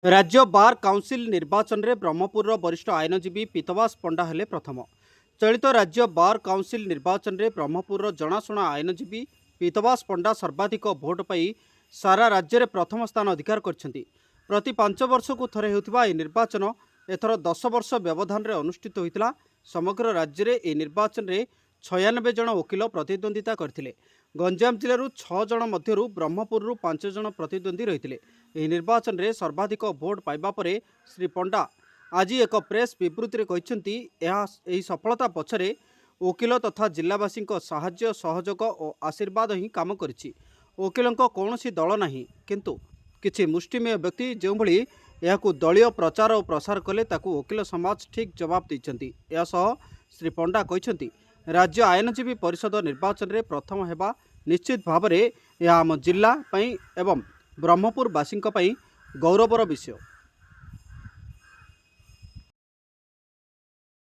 ରାଜ୍ୟ bar council ନିର୍ବାଚନରେ ବ୍ରହ୍ମପୁରର ବରିଷ୍ଠ ଆଇନଜୀବୀ ପୀତବାସ ପଣ୍ଡା ହେଲେ ପ୍ରଥମ। ଚଳିତ ରାଜ୍ୟ ବାର୍ କାଉନସିଲ୍ ନିର୍ବାଚନରେ ବ୍ରହ୍ମପୁରର ଜଣାଶୁଣା ଆଇନଜୀବୀ ପୀତବାସ ପଣ୍ଡା ସର୍ବାଧିକ ଭୋଟ ପାଇ ସାରା ରାଜ୍ୟରେ ପ୍ରଥମ ସ୍ଥାନ ଅଧିକାର କରିଛନ୍ତି। ପ୍ରତି 5 ବର୍ଷକୁ ଥରେ ହେଉଥିବା ଏହି ନିର୍ବାଚନ ଏଥର 10 ବର୍ଷ ବ୍ୟବଧାନରେ ଅନୁଷ୍ଠିତ ହୋଇଥିଲା। ସମଗ୍ର ରାଜ୍ୟରେ ଏହି ନିର୍ବାଚନରେ 96 ଜଣ ଓକିଲ ପ୍ରତିଦ୍ୱନ୍ଦ୍ୱିତା କରିଥିଲେ। ଗଞ୍ଜାମ ଜିଲ୍ଲାରୁ 6 ଜଣ ମଧ୍ୟରୁ ବ୍ରହ୍ମପୁରରୁ 5 ଜଣ ପ୍ରତିଦ୍ୱନ୍ଦ୍ୱୀ ରହିଥିଲେ। ଏହି ନିର୍ବାଚନରେ ସର୍ବାଧିକ ଭୋଟ ପାଇବା ପରେ ଶ୍ରୀ ପଣ୍ଡା ଆଜି ଏକ ପ୍ରେସ୍ ବିବୃତ୍ତିରେ କହିଛନ୍ତି, ଏହା ଏହି ସଫଳତା ପଛରେ ଓକିଲ ତଥା ଜିଲ୍ଲାବାସୀଙ୍କ ସାହାଯ୍ୟ, ସହଯୋଗ ଓ ଆଶୀର୍ବାଦ ହିଁ କାମ କରିଛି। ଓକିଲଙ୍କ କୌଣସି ଦଳ ନାହିଁ, କିନ୍ତୁ କିଛି ମୁଷ୍ଟିମେୟ ବ୍ୟକ୍ତି ଯେଉଁଭଳି ଏହାକୁ ଦଳୀୟ ପ୍ରଚାର ଓ ପ୍ରସାର କଲେ, ତାକୁ ଓକିଲ ସମାଜ ଠିକ୍ ଜବାବ ଦେଇଛନ୍ତି। ଏହା ସହ ଶ୍ରୀ ପଣ୍ଡା କହିଛନ୍ତି, ରାଜ୍ୟ ଆଇନଜୀବୀ ପରିଷଦ ନିର୍ବାଚନରେ ପ୍ରଥମ ହେବା ନିଶ୍ଚିତ ଭାବରେ ଏହା ଆମ ଜିଲ୍ଲା ପାଇଁ ଏବଂ ବ୍ରହ୍ମପୁରବାସୀଙ୍କ ପାଇଁ ଗୌରବର ବିଷୟ।